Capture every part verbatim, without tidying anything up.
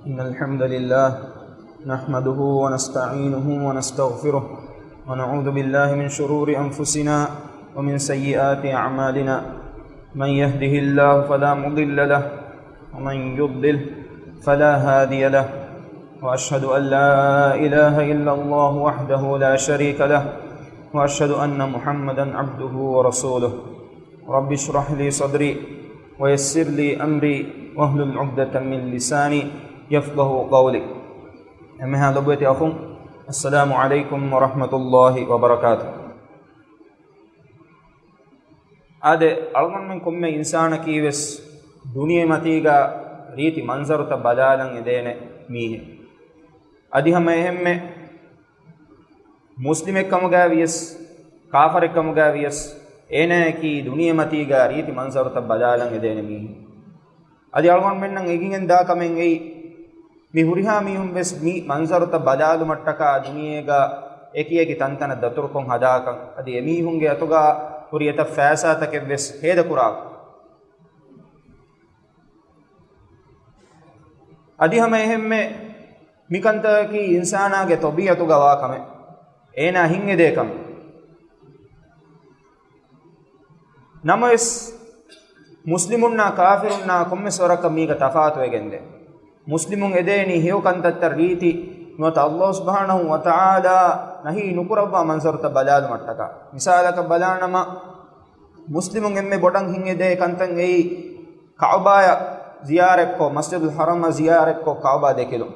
إن الحمد لله نحمده ونستعينه ونستغفره، ونعوذ بالله من شرور أنفسنا ومن سيئات أعمالنا. من يهده الله فلا مضل له، ومن يضلل فلا هادي له. وأشهد أن لا إله إلا الله وحده لا شريك له، وأشهد أن محمدا عبده ورسوله. رب اشرح لي صدري ويسر لي أمري واحلل عقدة من لساني يفقهوا قولي. އެންމެހާ ލޮބުވެތި އަޚުން، އައްސަލާމު ޢަލައިކުމް ވަރަޙްމަތުﷲި ވަބަރަކާތުހު. އާދެ، އަޅުގަނޑުމެން ކޮންމެ އިންސާނަކީވެސް ދުނިޔެމަތީގަ ރީތި މަންޒަރުތައް ބަލާލަން އެދޭނެ މީހެއް. އަދި ހަމަ އެހެންމެ މުސްލިމެއްކަމުގައި ވިޔަސް، ކާފަރެއްކަމުގައި ވިޔަސް، އޭނާއަކީ ދުނިޔެމަތީގަ ރީތި މަންޒަރުތައް ބަލާލަން އެދޭނެ މީހެއް. އަދި އަޅުގަނޑުމެންނަށް އެނގިގެން ދާ ކަމެއް އެއީ، މި ހުރިހާ މީހުން ވެސް މި މަންޒަރުތައް ބަލާލުމަށްޓަކާ ދުނިޔޭގަ އެކިއެކި ތަންތަނަށް ދަތުރުކޮށް ހަދާކަން، އަދި އެމީހުންގެ އަތުގަ ހުރި އެތައް ފައިސާތަކެއް ވެސް ހޭދަކުރާކަން. އަދި ހަމަ އެހެންމެ މިކަންތަކަކީ އިންސާނާގެ ތަބީޢަތުގަ ވާ ކަމެއް، އޭނާ ހިތްއެދޭ ކަމެއް. ނަމަވެސް، މުސްލިމުންނާ ކާފިރުންނާ ކޮންމެސް ވަރަކަށް މީގަ ތަފާތުވެގެންދޭ. މުސްލިމުން އެދޭނީ ހެޔޮ ކަންތައްތައް ރީތި ނުވަތަ ﷲ ސުބްޙާނަހޫ ވަތަޢާލާ ނަހީ ނުކުރައްވާ މަންޒަރުތައް ބަލާލުމަށްޓަކާ. މިސާލަކަށް ބަލާނަމަ، މުސްލިމުން އެންމެ ބޮޑަށް ހިތްއެދޭ ކަންތައް އެއީ، ކަޢުބާއަށް ޒިޔާރަތްކޮށް، މަސްޖިދުލް ޙަރަމަށް ޒިޔާރަތްކޮށް ކަޢުބާ ދެކިލުން.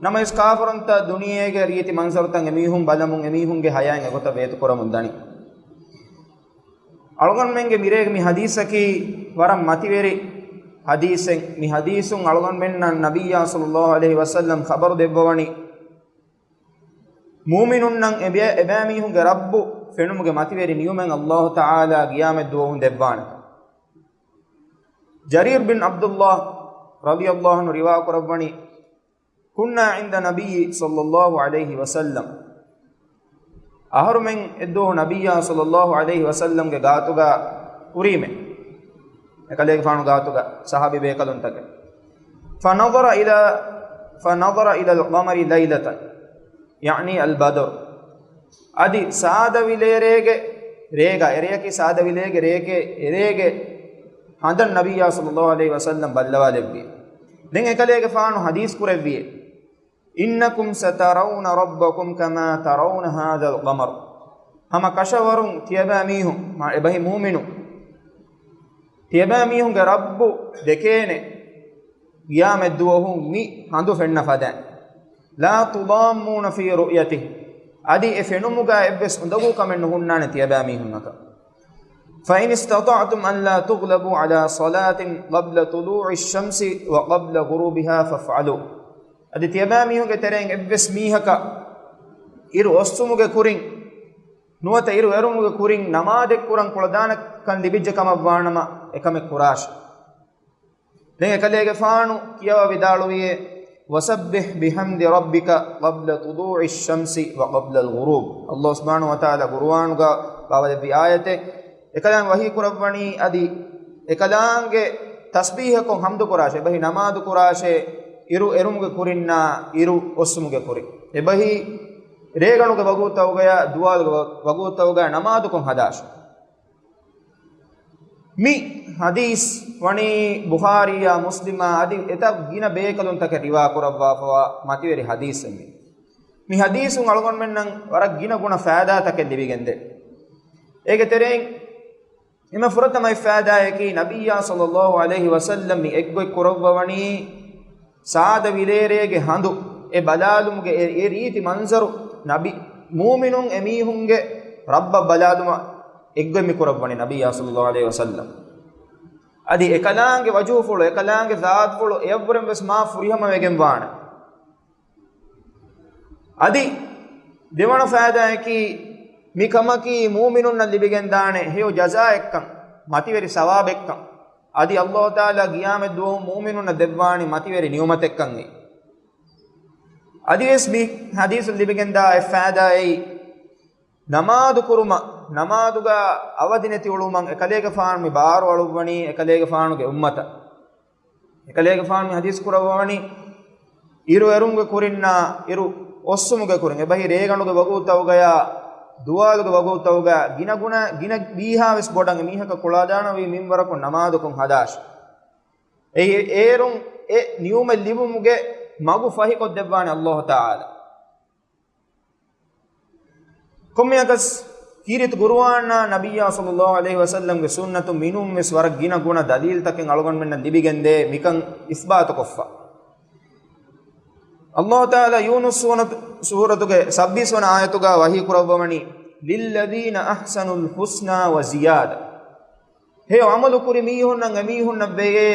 ނަމަވެސް ކާފަރުންތައް ދުނިޔޭގެ ރީތި މަންޒަރުތައް އެމީހުން ބަލަމުން އެމީހުންގެ ޙަޔާތް އެގޮތަށް ވޭތުކުރަމުން ދަނީ. އަޅުގަނޑުމެންގެ މިރޭގެ މި ޙަދީޘަކީ ވަރަށް މަތިވެރި ޙަދީޘެއް. މި ޙަދީޘުން އަޅުގަނޑުމެންނަށް ނަބިއްޔާ ޞައްލައްލާހު ޢަލައިހި ވަސައްލަމް ޚަބަރު ދެއްވަވަނީ، މުއުމިނުންނަށް އެބަ-، އެބައިމީހުންގެ ރައްބު ފެނުމުގެ މަތިވެރި ނިޢުމަތް ﷲ ތަޢާލާ ޤިޔާމަތްދުވަހުން ދެއްވާނެ. ޖަރީރު ބިން ޢަބްދުﷲ ރަޟިޔަﷲ ޢަންހު ރިވާކުރައްވަނީ، كنا عند النبي صلى الله عليه وسلم. އަހަރުމެން އެއްދުވަހު ނަބިއްޔާ ޞައްލައްލާހު ޢަލައިހި ވަސައްލަމްގެ ގާތުގަ ހުރީމޭ. އެކަލޭގެފާނު ގާތުގަ ޞަޙާބީ ބޭކަލުންތަކެއް. فنظر إلى، فنظر إلى القمر ليلة، يعني البدر. އަދި ސާދަވިލޭރޭގެ ރޭގަ، އެރެއަކީ ސާދަވިލޭގެ ރޭގެ، އެރޭގެ ހަނދަށް ނަބިއްޔާ ޞައްލައްލާހު ޢަލައިހި ވަސައްލަމް ބައްލަވާލެއްވި. ދެން އެކަލޭގެފާނު ޙަދީޘް ކުރެއްވި، إنكم سترون ربكم كما ترون هذا القمر. ހަމަ ކަށަވަރުން ތިޔަބައިމީހުން، މާ އެބަހީ މުއުމިނުން، ތިޔަބައިމީހުންގެ ރައްބު ދެކޭނެ ޤިޔާމަތްދުވަހު މި ހަނދު ފެންނަ ފަދައިން. لا تضامون في رؤيته. އަދި އެ ފެނުމުގަ އެއްވެސް އުނދަގޫކަމެއް ނުހުންނާނެ ތިޔަބައިމީހުންނަކަށް. فإن استطعتم أن لا تغلبوا على صلاة قبل طلوع الشمس وقبل غروبها فافعلوا. އަދި ތިޔަބައިމީހުންގެ ތެރެއިން އެއްވެސް މީހަކަށް އިރު އޮއްސުމުގެ ކުރިން ނުވަތަ އިރު އެރުމުގެ ކުރިން ނަމާދެއް ކުރަން ކުޅަދާނެކަން ލިބިއްޖެ ކަމަށްވާނަމަ، އެކަމެއް ކުރާށެ. ދެން އެކަލޭގެފާނު ކިޔަވާ ވިދާޅުވިއޭ، وسبح بحمد ربك قبل طلوع الشمس وقبل الغروب. ﷲ ސުބްޙާނަހޫ ވަތަޢާލާ ޤުރުއާނުގަ ބާވަލެއްވި އާޔަތެއް. އެކަލާނގެ ވަޙީ ކުރައްވަނީ އަދި އެކަލާނގެ ތަސްބީޙަކޮށް ޙަމްދު ކުރާށޭ، އެބަހީ ނަމާދު ކުރާށޭ، އިރު އެރުމުގެ ކުރިންނާ އިރު އޮއްސުމުގެ ކުރިން. އެބަހީ ރޭގަނޑުގެ ވަގުތުތަކުގަޔާ ދުވާލުގެ ވަ-، ވަގުތުތަކުގަޔާ ނަމާދުކޮށް ހަދާށޭ. މި ޙަދީޘް ވަނީ ބުޚާރީއާ މުސްލިމާ އަދި އެތައް ގިނަ ބޭކަލުންތަކެއް ރިވާ ކުރައްވާފަވާ މަތިވެރި ޙަދީޘެއް މި. މި ޙަދީޘުން އަޅުގަނޑުމެންނަށް ވަރަށް ގިނަ ގުނަ ފައިދާތަކެއް ލިބިގެންދޭ. އޭގެ ތެރެއިން އެންމެ ފުރަތަމަ އެއް ފައިދާއަކީ، ނަބިއްޔާ ޞައްލައްލާހު ޢަލައިހި ވަސައްލަމް މި އެއްގޮތް ކުރައްވަވަނީ، ސާދަ ވިލޭރޭގެ ހަނދު އެ ބަލާލުމުގެ އެ، އެ ރީތި މަންޒަރު ނަބި، މޫމިނުން އެމީހުންގެ ރައްބަށް ބަލާލުމަށް އެއްގޮތް މި ކުރައްވަނީ ނަބިއްޔާ ޞައްލައްލާހު ޢަލައިހި ވަސައްލަމް. އަދި އެކަލާނގެ ވަޖުހުފުޅު، އެކަލާނގެ ޒާތުފުޅު އެއަށްވުރެން ވެސް މާ ފުރިހަމަވެގެން ވާނެ. އަދި ދެވަނަ ފައިދާއަކީ، މި ކަމަކީ މޫމިނުންނަށް ލިބިގެންދާނެ ހެޔޮ ޖަޒާއެއްކަން، މަތިވެރި ސަވާބެއްކަން. އަދި ﷲ ތަޢާލާ ޤިޔާމަތްދުވަހު މޫމިނުންނަށް ދެއްވާނެ މަތިވެރި ނިޢުމަތެއްކަން އެއީ. އަދިވެސް މި ޙަދީޘުން ލިބިގެންދާ އެއް ފައިދާއެއީ، ނަމާދު ކުރުމަށް، ނަމާދުގަ އަވަދި ނެތި އުޅުމަށް އެކަލޭގެފާނު މި ބާރު އަޅުއްވަނީ އެކަލޭގެފާނުގެ އުއްމަތަށް. އެކަލޭގެފާނު މި ޙަދީޘް ކުރައްވަވަނީ، އިރު އެރުމުގެ ކުރިންނާ އިރު އޮއްސުމުގެ ކުރިން، އެބަހީ ރޭގަނޑުގެ ވަގުތުތަކުގަޔާ، ދުވާލުގެ ވަގުތުތަކުގަ ގިނަ ގުނަ، ގިނަ ބީހާވެސް ބޮޑަށް އެމީހަކަށް ކުޅާދާނަވީ މިންވަރަކުން ނަމާދަކުން ހަދާށި. އެއީ އޭރުން އެ ނިޢުމަތް ލިބުމުގެ މަގު ފަހިކޮށްދެއްވާނެ އައްލާހު ތަޢާލާ. ކޮންމެއަކަސް ކީރިތި ޤުރުއާނާ ނަބިއްޔާ ޞައްލައްލާހު ޢަލައިހި ވަސައްލަމްގެ ސުންނަތުން މިނޫންވެސް ވަރަށް ގިނަ ގުނަ ދަލީލްތަކެއް އަޅުގަނޑުމެންނަށް ލިބިގެންދޭ މިކަން އިސްބާތުކޮށްފަ. އައްލާހު ތަޢާލާ ޔޫނުސް ސޫރަތު، ސޫރަތުގެ ސައްބީސް ވަނަ އާޔަތުގަ ވަޙީ ކުރައްވަވަނީ، "لِلَّذِينَ أَحْسَنُوا الْحُسْنَى وَزِيَادَةٌ." ހެޔޮ ޢަމަލު ކުރި މީހުންނަށް އެމީހުންނަށް ވެޔޭ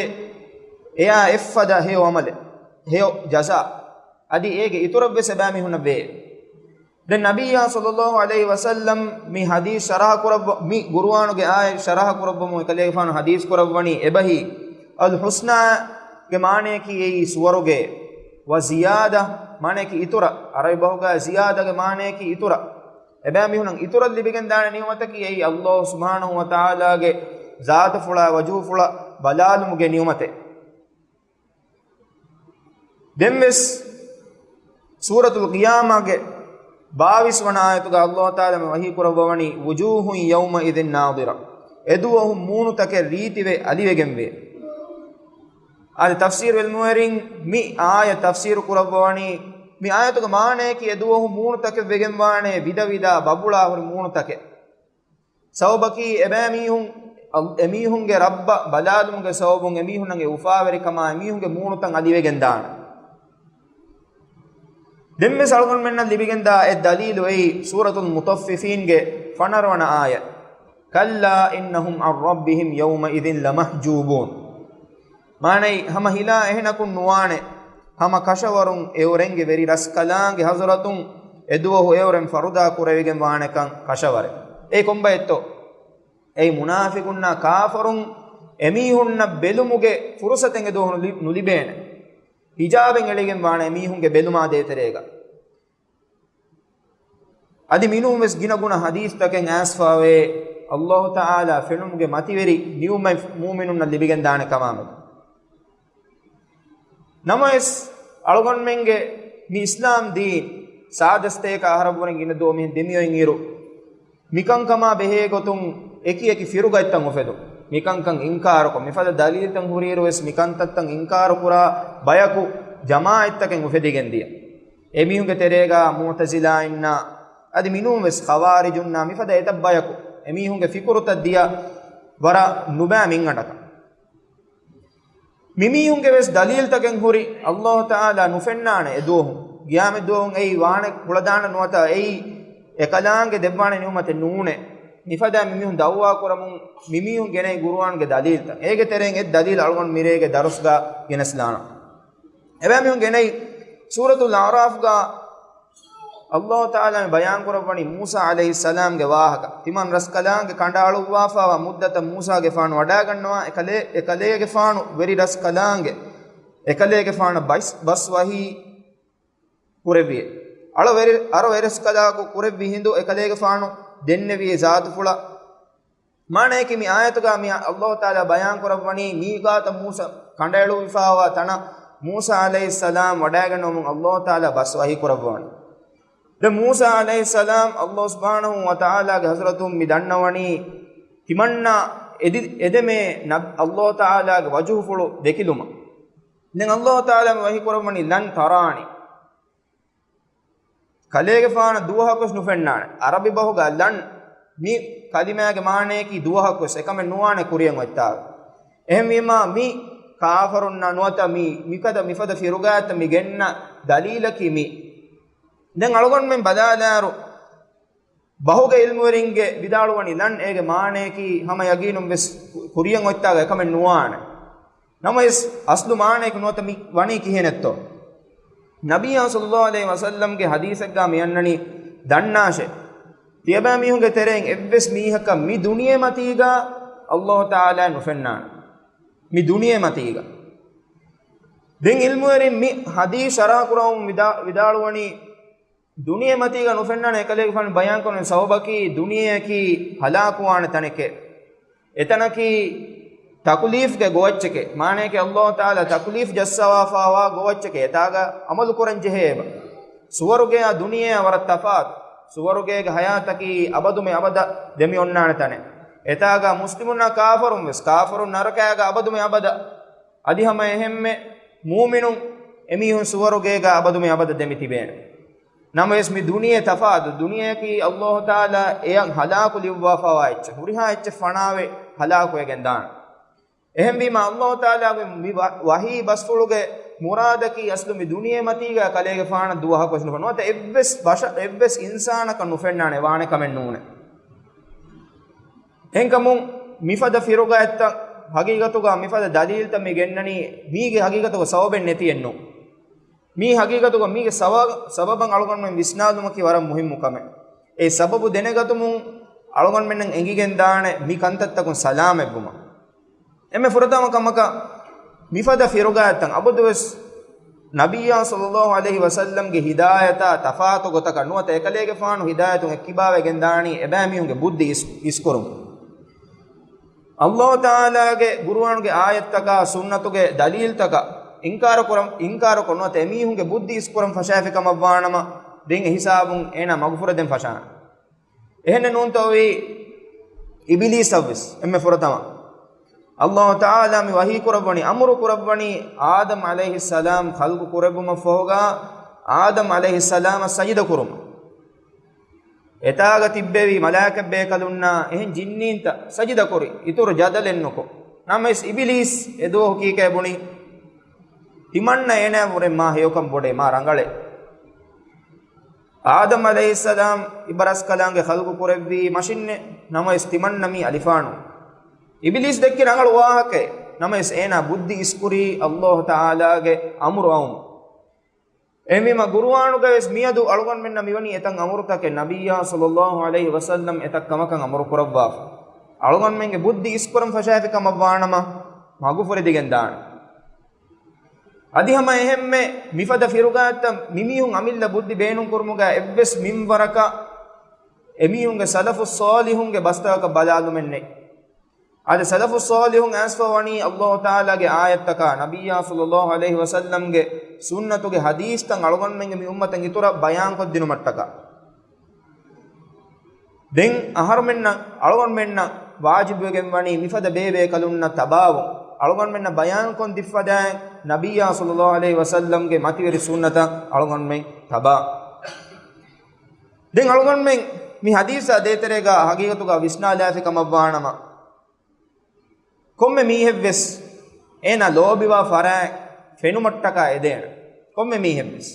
އެއާ އެއްފަދަ ހެޔޮ ޢަމަލެއް، ހެޔޮ ޖަޒާ. އަދި އޭގެ އިތުރަށްވެސް އެބައިމީހުންނަށް ވެޔޭ. ދެން ނަބިއްޔާ ޞައްލައްލާހު ޢަލައިހި ވަސައްލަމް މި ޙަދީޘް ޝަރަޙަ ކުރައްވަ، މި ޤުރުއާނުގެ އާޔަތް ޝަރަޙަ ކުރައްވަމުން އެކަލޭގެފާނު ޙަދީޘް ކުރައްވަނީ އެބަހީ، އަލް ޙުސްނާގެ މާނަޔަކީ އެއީ ސުވަރުގެ، ވަޒިޔާދަ މާނަޔަކީ އިތުރަށް، ޢަރަބި ބަހުގަ ޒިޔާދަގެ މާނަޔަކީ އިތުރަށް. އެބައިމީހުންނަށް އިތުރަށް ލިބިގެންދާނެ ނިޢުމަތަކީ އެއީ އައްލާހު ސުބްޙާނަހު ވަތަޢާލާގެ ޒާތުފުޅާ ވަޖުހުފުޅަށް ބަލާލުމުގެ ނިޢުމަތެއް. ދެންވެސް ސޫރަތުލް ޤިޔާމާގެ ބާވީސް ވަނަ އާޔަތުގަ އައްލާހު ތަޢާލާ މި ވަޙީ ކުރައްވަވަނީ، "وُجُوهٌ يَوْمَئِذٍ نَاضِرَةٌ." އެދުވަހު މޫނުތަކެއް ރީތިވެ އަލިވެގެންވޭ. އަދި ތަފްސީރު ޢިލްމުވެރިން މި އާޔަތް ތަފްސީރު ކުރައްވަވަނީ، މި އާޔަތުގެ މާނަޔަކީ އެދުވަހު މޫނުތަކެއް ވެގެންވާނޭ ވިދާ ވިދާ ބަބުޅާ ހުރި މޫނުތަކެއް. ސަބަބަކީ އެބައިމީހުން، އެމީހުންގެ ރައްބަށް ބަލާލުމުގެ ސަބަބުން އެމީހުންނަށް އެ އުފާވެރިކަމާ އެމީހުންގެ މޫނުތައް އަލިވެގެން ދާނެ. ދެންވެސް އަޅުގަނޑުމެންނަށް ލިބިގެންދާ އެއް ދަލީލު އެއީ ސޫރަތުލް މުޠައްފިފީންގެ ފަނަރަ ވަނަ އާޔަތް، "كَلَّا إِنَّهُمْ عَنْ رَبِّهِمْ يَوْمَئِذٍ لَمَحْجُوبُونَ." މާނައީ، ހަމަ ހިލާ އެހެނަކުން ނުވާނެ، ހަމަ ކަށަވަރުން އެއުރެންގެ ވެރި ރަސްކަލާނގެ ޙަޟްރަތުން އެދުވަހު އެއުރެން ފަރުދާ ކުރެވިގެން ވާނެކަން ކަށަވަރެއް. އެއީ ކޮންބައެއްތޯ؟ އެއީ މުނާފިޤުންނާ ކާފަރުން އެމީހުންނަށް ބެލުމުގެ ފުރުޞަތެއް އެދުވަހު ނުލި-، ނުލިބޭނެ. ހިޖާބެއް އެޅިގެން ވާނެ އެމީހުންގެ ބެލުމާ ދޭތެރޭގަ. އަދި މިނޫންވެސް ގިނަގުނަ ޙަދީޘްތަކެއް އައިސްފަވޭ، އައްލާހު ތަޢާލާ ފެނުމުގެ މަތިވެރި ނިޢުމަތް މުއުމިނުންނަށް ލިބިގެންދާނެ ކަމާމެދު. ނަމަވެސް، އަޅުގަނޑުމެންގެ މި އިސްލާމް ދީން ސާދަ ސަތޭކަ އަހަރަށްވުރެ ގިނަ ދުވަހު މިހެން ދެމިއޮތް އިރު، މިކަންކަމާ ބެހޭގޮތުން އެކި އެކި ފިރުގަތްތައް އުފެދުން. މިކަންކަން އިންކާރުކޮށް، މިފަދަ ދަލީލްތައް ހުރިއިރުވެސް މިކަންތައްތައް އިންކާރުކުރާ ބަޔަކު ޖަމާޢަތްތަކެއް އުފެދިގެންދިޔަ. އެމީހުންގެ ތެރޭގަ މުޢުތަޒިލާއިންނާ، އަދި މިނޫންވެސް ޚަވާރިޖުންނާ މިފަދަ އެތައް ބަޔަކު އެމީހުންގެ ފިކުރުތައް ދިޔަ ވަރަށް ނުބައި މިންގަނޑަކަށް. މިމީހުންގެ ވެސް ދަލީލްތަކެއް ހުރި އައްލާހު ތަޢާލާ ނުފެންނާނެ އެދުވަހު. ޤިޔާމަތް ދުވަހު އެއީ ވާނެ ކުޅަދާނަ ނުވަތަ އެއީ އެކަލާނގެ ދެއްވާނެ ނިޢުމަތެއް ނޫނޭ. މިފަދަ މިމީހުން ދަޢުވާ ކުރަމުން މިމީހުން ގެނައި ޤުރުއާންގެ ދަލީލްތައް. އޭގެ ތެރެއިން އެއް ދަލީލް އަޅުގަނޑު މިރޭގެ ދަރުސްގަ ގެނެސްލާނަން. އެބައިމީހުން ގެނައި ސޫރަތުލް އަޢުރާފްގަ އައްލާހު ތަޢާލާ މި ބަޔާން ކުރައްވަނީ މޫސާ ޢަލައިހިއްސަލާމްގެ ވާހަކަ. ތިމަން ރަސްކަލާނގެ ކަނޑައަޅުއްވާފައިވާ މުއްދަތަށް މޫސާގެފާނު ވަޑައިގަންނަވާ އެކަލޭ-، އެކަލޭގެފާނު ވެރި ރަސްކަލާނގެ އެކަލޭގެފާނަށް ބަސް-، ބަސް ވަޙީ ކުރެއްވިއޭ. އަޅަ ވެރި-، އަރަ ވެރިރަސްކަލާކު ކުރެއްވި ހިނދު އެކަލޭގެފާނު ދެންނެވިއޭ ޒާތުފުޅަށް. މާނަޔަކީ މި އާޔަތުގަ މި އައްލާހު ތަޢާލާ ބަޔާން ކުރައްވަނީ މީގާތަށް މޫސާ ކަނޑައެޅުއްވިފައިވާ ތަނަށް މޫސާ ޢަލައިހިއްސަލާމް ވަޑައިގަންނަވަމުން އައްލާހު ތަޢާލާ ބަސް ވަޙީ ކުރައްވަވަނީ. ދެން މޫސާ ޢަލައިހިއްސަލާމް އައްލާހު ސުބްޙާނަހު ވަތަޢާލާގެ ޙަޟްރަތުން މި ދަންނަވަނީ ތިމަންނަ އެދި-، އެދެމޭ ނަބް-، އައްލާހު ތަޢާލާގެ ވަޖުހުފުޅު ދެކިލުމަށް. ދެން އައްލާހު ތަޢާލާ މި ވަޙީ ކުރައްވަނީ، "لَنْ تَرَانِي." ކަލޭގެފާނަށް ދުވަހަކުވެސް ނުފެންނާނެ. ޢަރަބި ބަހުގަ ލަން މި ކަލިމާގެ މާނަޔަކީ ދުވަހަކުވެސް އެކަމެއް ނުވާނެ ކުރިޔަށް އޮތްތާ. އެހެންވީމާ މި ކާފަރުންނަށް ނުވަތަ މި މިފަދަ މިފަދަ ފިރުގާތައް މި ގެންނަ ދަލީލަކީ މި. ދެން އަޅުގަނޑުމެން ބަލާލާއިރު، ބަހުގެ ޢިލްމުވެރިންގެ ވިދާޅުވަނީ ލަން އޭގެ މާނަޔަކީ ހަމަ ޔަގީނުން ވެސް ކުރިޔަށް އޮތްތާގަ އެކަމެއް ނުވާނެ. ނަމަވެސް އަސްލު މާނަޔަކު ނުވަތަ މި ވަނީ ކިހިނެއްތޯ؟ ނަބިއްޔާ ޞައްލައްލާހު ޢަލައިހި ވަސައްލަމްގެ ޙަދީޘެއްގަ މި އަންނަނީ ދަންނާށޭ. ތިޔަބައިމީހުންގެ ތެރެއިން އެއްވެސް މީހަކަށް މި ދުނިޔެ މަތީގަ އައްލާހު ތަޢާލާ ނުފެންނާނެ. މި ދުނިޔެ މަތީގަ. ދެން ޢިލްމުވެރިން މި ޙަދީޘް ޝަރަޙަ ކުރަމުން ވިދާ-، ވިދާޅުވަނީ، ދުނިޔެ މަތީގަ ނުފެންނާނެ އެކަލޭގެފާނު ބަޔާން ކުރަން ސަބަބަކީ ދުނިޔެއަކީ ހަލާކުވާނެ ތަނެކޭ. އެތަނަކީ ތަކުލީފްގެ ގޮވައްޗެކޭ. މާނަޔަކީ އައްލާހު ތަޢާލާ ތަކުލީފް ޖައްސަވާފަވާ ގޮވައްޗެކޭ. އެތާގަ އަމަލު ކުރަން ޖެހޭ އެބަ. ސުވަރުގެޔާ ދުނިޔެޔާ ވަރަށް ތަފާތު. ސުވަރުގޭގެ ޙަޔާތަކީ އަބަދުމެ އަބަދަށް ދެމި އޮންނާނެ ތަނެއް. އެތާގަ މުސްލިމުންނާ ކާފަރުން ވެސް، ކާފަރުން ނަރަކަޔާގަ އަބަދުމެ އަބަދަށް. އަދި ހަމަ އެހެންމެ މޫމިނުން އެމީހުން ސުވަރުގޭގަ އަބަދުމެ އަބަދަށް ދެމި ތިބޭނެ. ނަމަވެސް މި ދުނިޔެ ތަފާތު. ދުނިޔެއަކީ އައްލާހު ތަޢާލާ އެޔަށް ހަލާކު ލިޔުއްވާފަވާ އެއްޗެއް. ހުރިހާ އެއްޗެއް ފަނާވެ ހަލާކުވެގެން ދާނެ. އެހެންވީމަ، އައްލާހު ތަޢާލާގެ މި ވަ-، ވަޙީ ބަސްފުޅުގެ މުރާދަކީ އަސްލު މި ދުނިޔެ މަތީގަ ކަލޭގެފާނަށް ދުވަހަކު ވެސް ނުފެން. ނުވަތަ އެއްވެސް ބަޝަ-، އެއްވެސް އިންސާނަކަށް ނުފެންނާނެ، ވާނެ ކަމެއް ނޫނެ. އެހެންކަމުން މިފަދަ ފިރުގާތްތައް ހަގީގަތުގަ މިފަދަ ދަލީލްތައް މި ގެންނަނީ މީގެ ހަގީގަތުގަ ސަބަބެއް ނެތިއެއްނު. މީ ހަގީގަތުގަ މީގެ ސަވާ-، ސަބަބަށް އަޅުގަނޑުމެން ވިސްނާލުމަކީ ވަރަށް މުހިއްމު ކަމެއް. އެ ސަބަބު ދެނެގަތުމުން އަޅުގަނޑުމެންނަށް އެނގިގެން ދާނެ މި ކަންތައްތަކުން ސަލާމަތްވުމަށް. އެންމެ ފުރަތަމަ ކަމަކަށް މިފަދަ ފިރުގާތައް އަބަދުވެސް ނަބިއްޔާ ޞައްލައްލާހު ޢަލައިހި ވަސައްލަމްގެ ހިދާޔަތާ ތަފާތު ގޮތަކަށް ނުވަތަ އެކަލޭގެފާނު ހިދާޔަތުން އެއްކިބާވެގެން ދާނީ އެބައިމީހުންގެ ބުއްދި އިސް-، އިސްކުރުން. އައްލާހު ތަޢާލާގެ ގުރުއާނުގެ އާޔަތްތަކާ ސުންނަތުގެ ދަލީލްތަކަށް އިންކާރު ކުރަން، އިންކާރުކޮށް ނުވަތަ އެމީހުންގެ ބުއްދި އިސްކުރަން ފަށާފި ކަމަށްވާނަމަ، ދެން އެ ހިސާބުން އޭނާ މަގުފުރެދެން ފަށާނެ. އެހެންނެއް ނޫންތޯވީ އިބިލީސަށްވެސް އެންމެ ފުރަތަމަ. އައްލާހު ތަޢާލާ މި ވަޙީ ކުރައްވަނީ، އަމުރު ކުރައްވަނީ އާދަމް ޢަލައިހިއްސަލާމް ޚަލްޤު ކުރެއްވުމަށްފަހުގަ އާދަމް ޢަލައިހިއްސަލާމަށް ސަޖިދަ ކުރުމަށް. އެތާގަ ތިއްބެވި މަލާއިކަ ބޭކަލުންނާ އެހެން ޖިންނީންތައް ސަޖިދަ ކުރި، އިތުރު ޖަދަލެއް ނުކޮށް. ނަމަވެސް އިބިލީސް އެ ދުވަހު ކީކޭ ބުނި؟ ތިމަންނަ އޭނާ ވުރެ މާ ހެޔޮކަން ބޮޑޭ، މާ ރަނގަޅޭ. އާދަމް ޢަލައިހިއްސަލާމް އިބަރަސްކަލާނގެ ޚަލްޤު ކުރެއްވީ މަށިންނޭ، ނަމަވެސް ތިމަންނަ މީ އަލިފާނު. އިބިލީސް ދެއްކި ރަނގަޅު ވާހަކައެއް، ނަމަވެސް އޭނާ ބުއްދި އިސްކުރީ އައްލާހު ތަޢާލާގެ އަމުރު އައުމު. އެހެންވީމަ ގުރުއާނުގަވެސް މިއަދު އަޅުގަނޑުމެންނަށް މިވަނީ އެތައް އަމުރުތަކެއް ނަބިއްޔާ ޞައްލައްލާހު ޢަލައިހި ވަސައްލަމް އެތައް ކަމަކަށް އަމުރު ކުރައްވާފަ. އަޅުގަނޑުމެންގެ ބުއްދި އިސްކުރަން ފަށާފި ކަމަށްވާނަމަ މަގުފުރެދިގެން ދާނެ. އަދި ހަމަ އެހެންމެ މިފަދަ ފިރުގާތައް މިމީހުން އަމިއްލަ ބުއްދި ބޭނުންކުރުމުގަ އެއްވެސް މިންވަރަކަށް އެމީހުންގެ ސަލަފުއް ޞާލިޙުންގެ ބަސްތަކަކަށް ބަލާލުމެއް ނެތް. އަދި ސަލަފުއް ޞާލިޙުން އައިސްފަ ވަނީ އައްލާހު ތަޢާލާގެ އާޔަތްތަކާ، ނަބިއްޔާ ޞައްލައްލާހު ޢަލައިހި ވަސައްލަމްގެ ސުންނަތުގެ ޙަދީޘްތައް އަޅުގަނޑުމެންގެ މި އުއްމަތަށް އިތުރަށް ބަޔާންކޮށްދިނުމަށްޓަކާ. ދެން އަހަރުމެންނަށް، އަޅުގަނޑުމެންނަށް ވާޖިބުވެގެން ވަނީ މިފަދަ ބޭބޭކަލުންނަށް ތަބާވުން، އަޅުގަނޑުމެންނަށް ބަޔާންކޮށްދިއްފަދާއިން ނަބިއްޔާ ޞައްލައްލާހު ޢަލައިހި ވަސައްލަމްގެ މަތިވެރި ސުންނަތަށް އަޅުގަނޑުމެން ތަބާ. ދެން އަޅުގަނޑުމެން މި ޙަދީޘާ ދޭތެރޭގަ ހަގީގަތުގަ ވިސްނާލާފި ކަމަށްވާނަމަ، ކޮންމެ މީހެއްވެސް އޭނާ ލޯބިވާ ފަރާތް ފެނުމަށްޓަކާ އެދޭނެ. ކޮންމެ މީހެއްވެސް.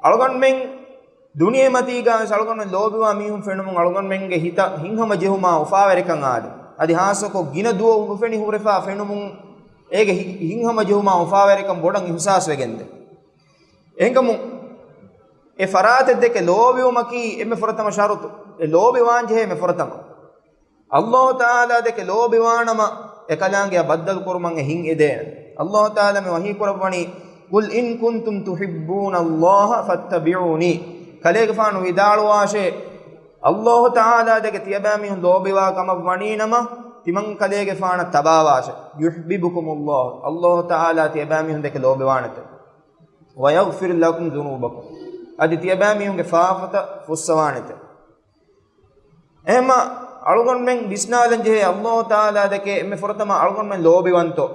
އަޅުގަނޑުމެން ދުނިޔެމަތީގަވެސް އަޅުގަނޑުމެން ލޯބިވާ މީހުން ފެނުމުން އަޅުގަނޑުމެންގެ ހިތަށް ހިތްހަމަޖެހުމާ އުފާވެރިކަން އާދެ. އަދި ހާއްސަކޮށް ގިނަ ދުވަހު ނުފެނި ހުރެފާ ފެނުމުން އޭގެ ހި-، ހިތްހަމަޖެހުމާ އުފާވެރިކަން ބޮޑަށް އިޙުސާސްވެގެންދޭ. އެހެންކަމުން އެ ފަރާތެއް ދެކެ ލޯބިވުމަކީ އެންމެ ފުރަތަމަ ޝަރުޠު. އެ ލޯބިވާންޖެހޭ އެންމެ ފުރަތަމަ. އައްލާހު ތަޢާލާ ދެކެ ލޯބިވާނަމަ، އެކަލާނގެއަށް ބައްދަލުކުރުމަށް އެ ހިތް އެދޭނެ. އައްލާހު ތަޢާލާ މި ވަޙީ ކުރައްވަނީ، "قل إن كنتم تحبون الله فاتبعوني." ކަލޭގެފާނު ވިދާޅުވާށޭ، އައްލާހު ތަޢާލާ ދެކެ ތިޔަބައިމީހުން ލޯބިވާ ކަމަށް ވަނީނަމަ، ތިމަން ކަލޭގެފާނަށް ތަބާވާށޭ. "يحببكم الله." އައްލާހު ތަޢާލާ ތިޔަބައިމީހުން ދެކެ ލޯބިވާނެތެ. "ويغفر لكم ذنوبكم." އަދި ތިޔަބައިމީހުންގެ ފާފަތައް ފުއްސަވާނެތެ. އެހެންމަ އަޅުގަނޑުމެން ވިސްނާލަން ޖެހޭ، އައްލާހު ތަޢާލާ ދެކެ އެންމެ ފުރަތަމަ އަޅުގަނޑުމެން ލޯބިވަންތޯ؟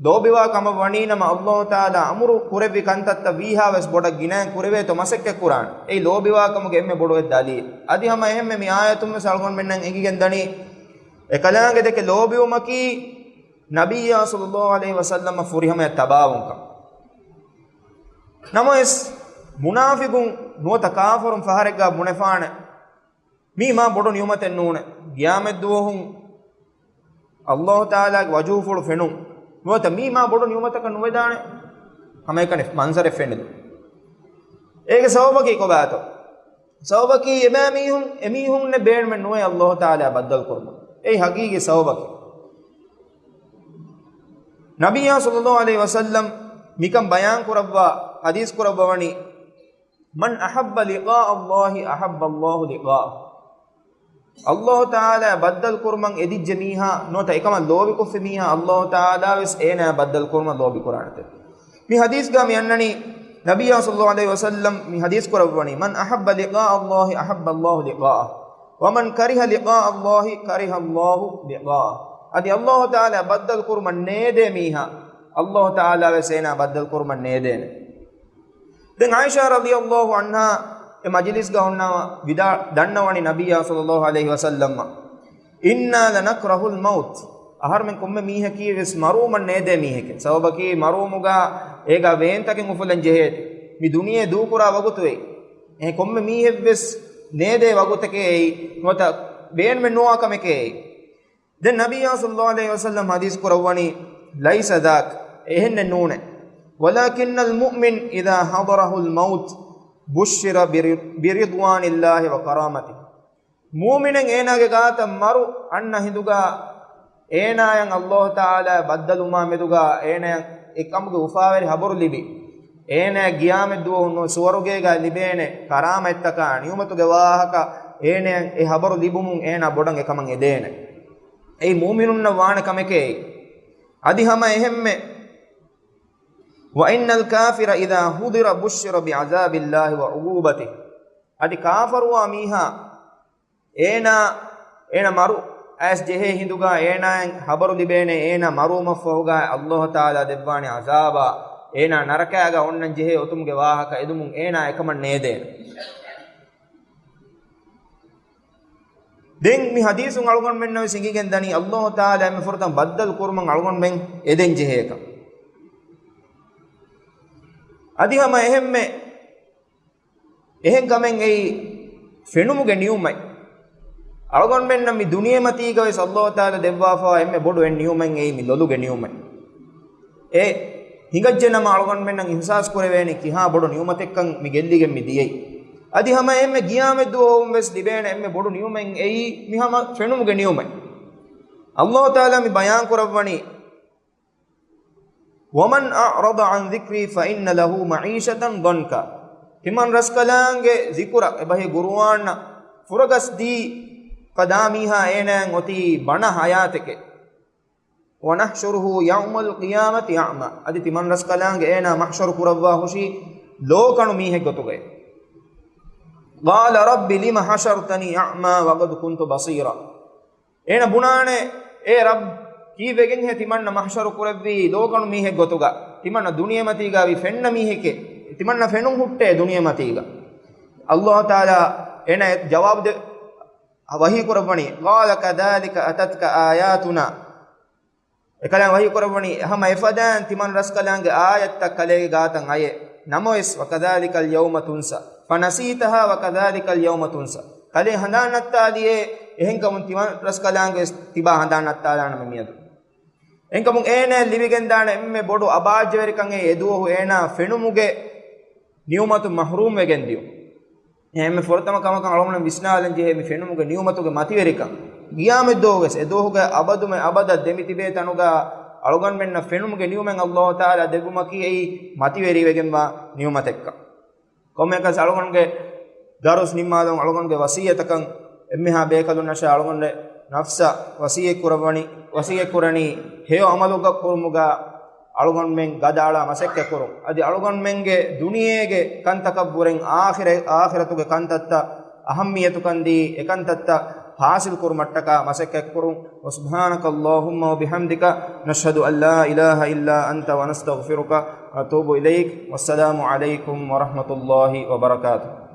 ލޯބިވާ ކަމަށް ވަނީނަމަ އައްލާހު ތަޢާލާ އަމުރު ކުރެއްވި ކަންތައްތައް ވީހާވެސް ބޮޑަށް ގިނައިން ކުރެވޭތޯ މަސައްކަތްކުރާނެ. އެއީ ލޯބިވާ ކަމުގެ އެންމެ ބޮޑު އެއް ދަލީލް. އަދި ހަމަ އެހެންމެ މި އާޔަތުންވެސް އަޅުގަނޑުމެންނަށް އެނގިގެން ދަނީ، އެކަލާނގެ ދެކެ ލޯބިވުމަކީ ނަބިއްޔާ ޞައްލައްލާހު ޢަލައިހި ވަސައްލަމަށް ފުރިހަމަޔަށް ތަބާވުންކަން. ނަމަވެސް، މުނާފިޤުން ނުވަތަ ކާފަރުން ފަހަރެއްގަ ބުނެފާނެ، މީ މާ ބޮޑު ނިޢުމަތެއް ނޫނޭ. ޤިޔާމަތްދުވަހުން އައްލާހު ތަޢާލާގެ ވަޖުހުފުޅު ފެނުން ނުވަތަ މީ މާ ބޮޑު ނިޢުމަތަކަށް ނުވެދާނެ. ހަމައެކަނި މަންޒަރެއް ފެނިދު. އޭގެ ސަބަބަކީ ކޮބާތޯ؟ ސަބަބަކީ އެބައިމީހުން، އެމީހުންނެއް ބޭނުމެއް ނުވޭ އައްލާހު ތަޢާލާ ބައްދަލު ކުރުމަށް. އެއީ ހަގީގީ ސަބަބަކީ. ނަބިއްޔާ ޞައްލައްލާހު ޢަލައިހި ވަސައްލަމް މިކަން ބަޔާން ކުރައްވާ، ޙަދީޘް ކުރައްވަވަނީ، "من أحب لقاء الله أحب الله لقاءه." ﷲ ތަޢާލާ ބައްދަލު ކުރުމަށް އެދިއްޖެ މީހާ ނުވަތަ އެކަމަށް ލޯބިކޮށްފި މީހާ، ﷲ ތަޢާލާ ވެސް އޭނާ ބައްދަލު ކުރުމަށް ލޯބި ކުރާނެތެ. މި ޙަދީޘްގަ މި އަންނަނީ، ނަބިއްޔާ ޞައްލައްލާހު ޢަލައިހި ވަސައްލަމް މި ޙަދީޘް ކުރައްވަނީ، "من أحب لقاء الله أحب الله لقاءه، ومن كره لقاء الله كره الله لقاءه." އަދި ﷲ ތަޢާލާ ބައްދަލު ކުރުމަށް ނޭދޭ މީހާ، ﷲ ތަޢާލާ ވެސް އޭނާ ބައްދަލު ކުރުމަށް ނޭދޭނެ. ދެން ޢާއިޝާ ރަޟިޔައްލާހު ޢަންހާ އެ މަޖިލިސްގަ ހުންނަވަ ވިދާ-، ދަންނަވަނީ ނަބިއްޔާ ޞައްލައްލާހު ޢަލައިހި ވަސައްލަމަށް، "إنا لنكره الموت." އަހަރުމެން ކޮންމެ މީހަކީ ވެސް މަރުވުމަށް ނޭދޭ މީހެކޭ. ސަބަބަކީ މަރުވުމުގަ އޭގަ ވޭންތަކެއް އުފުލަން ޖެހޭތީ. މި ދުނިޔެ ދޫކުރާ ވަގުތު އެއީ. އެހެން ކޮންމެ މީހެއް ވެސް ނޭދޭ ވަގުތަކޭ އެއީ. ނުވަތަ ބޭނުމެއް ނުވާ ކަމެކޭ އެއީ. ދެން ނަބިއްޔާ ޞައްލައްލާހު ޢަލައިހި ވަސައްލަމް ޙަދީޘް ކުރައްވަނީ، "ليس ذاك." އެހެންނެއް ނޫނޭ. "ولكن المؤمن إذا حضره الموت بشر بر-، برضوان الله وكرامته." މޫމިނެއް އޭނާގެ ގާތަށް މަރު އަންނަ ހިނދުގަ އޭނާޔަށް ﷲ ތަޢާލާ ބައްދަލުވުމާ މެދުގަ އޭނާޔަށް އެކަމުގެ އުފާވެރި ހަބަރު ލިބި، އޭނާޔަށް ޤިޔާމަތް ދުވަހު ސުވަރުގޭގަ ލިބޭނެ ކަރާމަތްތަކާ ނިޢުމަތުގެ ވާހަކަ އޭނާޔަށް އެ ހަބަރު ލިބުމުން އޭނާ ބޮޑަށް އެކަމަށް އެދޭނެ. އެއީ މޫމިނުންނަށް ވާނެ ކަމެކޭ. އަދި ހަމަ އެހެންމެ، "وإن الكافر إذا حضر بشر بعذاب الله وعقوبته." އަދި ކާފަރުވާ މީހާ އޭނާ، އޭނާ މަރު އައިސް ޖެހޭ ހިނދުގަ އޭނާއަށް ހަބަރު ލިބޭނެ، އޭނާ މަރުވުމަށްފަހުގަ ﷲ ތަޢާލާ ދެއްވާނެ ޢަޛާބާ، އޭނާ ނަރަކައިގަ އޮންނަން ޖެހޭ އޮތުމުގެ ވާހަކަ އެދުމުން އޭނާ އެކަމަށް ނޭދޭނެ. ދެން މި ޙަދީޘުން އަޅުގަނޑުމެންނަށް ވެސް އެނގިގެން ދަނީ، ﷲ ތަޢާލާ އެންމެ ފުރަތަމަ ބައްދަލު ކުރުމަށް އަޅުގަނޑުމެން އެދެން ޖެހޭކަން. އަދި ހަމަ އެހެންމެ އެހެން ކަމެއް އެއީ ފެނުމުގެ ނިޢުމަތް. އަޅުގަނޑުމެންނަށް މި ދުނިޔެމަތީގަ ވެސް ﷲ ތަޢާލާ ދެއްވާފަވާ އެންމެ ބޮޑު އެއް ނިޢުމަތް އެއީ މި ލޮލުގެ ނިޢުމަތް. އެ ހިނގައްޖެ ނަމަ އަޅުގަނޑުމެންނަށް އިޙްސާސް ކުރެވޭނެ ކިހާ ބޮޑު ނިޢުމަތެއްކަން މި ގެއްލިގެން މި ދިޔައީ. އަދި ހަމަ އެންމެ ޤިޔާމަތް ދުވަހު ވެސް ލިބޭނެ އެންމެ ބޮޑު ނިޢުމަތް އެއީ މި ހަމަ ފެނުމުގެ ނިޢުމަތް. ﷲ ތަޢާލާ މި ބަޔާން ކުރައްވަނީ، "ومن أعرض عن ذكري فإن له معيشة ضنكا." ތިމަން ރަސްކަލާނގެ ޒިކުރަށް، އެބަހީ ޤުރުއާނަށް ފުރަގަސް ދީ ފަދާ މީހާ އޭނާއަށް އޮތީ ބަނަ ޙަޔާތެކޭ. "ونحشره يوم القيامة أعمى." އަދި ތިމަން ރަސްކަލާނގެ އޭނާ މަޙްޝަރު ކުރައްވާ ހުށީ ލޯކަނު މީހެއް ގޮތުގައި. "قال رب لم حشرتني أعمى وقد كنت بصيرا." އޭނަ ބުނާނެ، "އޭ ރައްބް، ކީއްވެގެންހޭ ތިމަންނަ މަޙްޝަރު ކުރެއްވީ ލޯކަނު މީހެއް ގޮތުގަ؟ ތިމަންނަ ދުނިޔެމަތީގަ ވި ފެންނަ މީހެކޭ. ތިމަންނަ ފެނުން ހުއްޓޭ ދުނިޔެމަތީގަ." ﷲ ތަޢާލާ އޭނަ ޖަވާބު ދެ-، ވަޙީ ކުރައްވަނީ، "قال كذلك أتتك آياتنا." އެކަލާނގެ ވަޙީ ކުރައްވަނީ، ހަމަ އެފަދައިން ތިމަން ރަސްކަލާނގެ އާޔަތްތައް ކަލޭގެ ގާތަށް އައޭ. ނަމަވެސް، "وكذلك اليوم تنسى فنسيتها وكذلك اليوم تنسى." ކަލޭ ހަނދާން ނައްތާލިއޭ، އެހެންކަމުން ތިމަން ރަސްކަލާނގެ ވެސް ތިބާ ހަނދާން ނައްތާލާނަމޭ މިއަދު. އެހެންކަމުން އޭނައަށް ލިބިގެންދާނެ އެންމެ ބޮޑު އަބާއްޖަވެރިކަން އެ އެދުވަހު އޭނާ ފެނުމުގެ ނިޢުމަތުން މަޙްރޫމް ވެގެން ދިޔުން. އެހެންމެ ފުރަތަމަ ކަމަކަށް އަޅުގަނޑު ވިސްނާލަން ޖެހޭ މި ފެނުމުގެ ނިޢުމަތުގެ މަތިވެރިކަން. ޤިޔާމަތްދުވަހުވެސް އެދުވަހުގެ އަބަދުމެ އަބަދަށް ދެމިތިބޭ ތަނުގަ އަޅުގަނޑުމެންނަށް ފެނުމުގެ ނިޢުމަތް ﷲ ތަޢާލާ ދެއްވުމަކީ އެއީ މަތިވެރިވެގެންވާ ނިޢުމަތެއްކަން. ކޮންމެއަކަސް އަޅުގަނޑުގެ ދަރުސް ނިންމާލަން އަޅުގަނޑުގެ ވަޞިއްޔަތަކަށް އެންމެހާ ބޭކަލުންނަށާ އަޅުގަނޑުގެ ނަފްސަށް ވަޞިއްޔަތް ކުރައްވަނީ، ވަޞިއްޔަތް ކުރަނީ ހެޔޮ ޢަމަލުގަ ކުރުމުގަ އަޅުގަނޑުމެން ގަދައަޅާ މަސައްކަތް ކުރުން. އަދި އަޅުގަނޑުމެންގެ ދުނިޔޭގެ ކަންތަކަށްވުރެން އާޚިރަ-، އާޚިރަތުގެ ކަންތައްތައް އަހައްމިއްޔަތުކަން ދީ، އެކަންތައްތައް ޙާޞިލް ކުރުމަށްޓަކާ މަސައްކަތް ކުރުން. وسبحانك اللهم وبحمدك، نشهد أن لا إله إلا أنت، ونستغفرك ونتوب إليك. والسلام عليكم ورحمة الله وبركاته.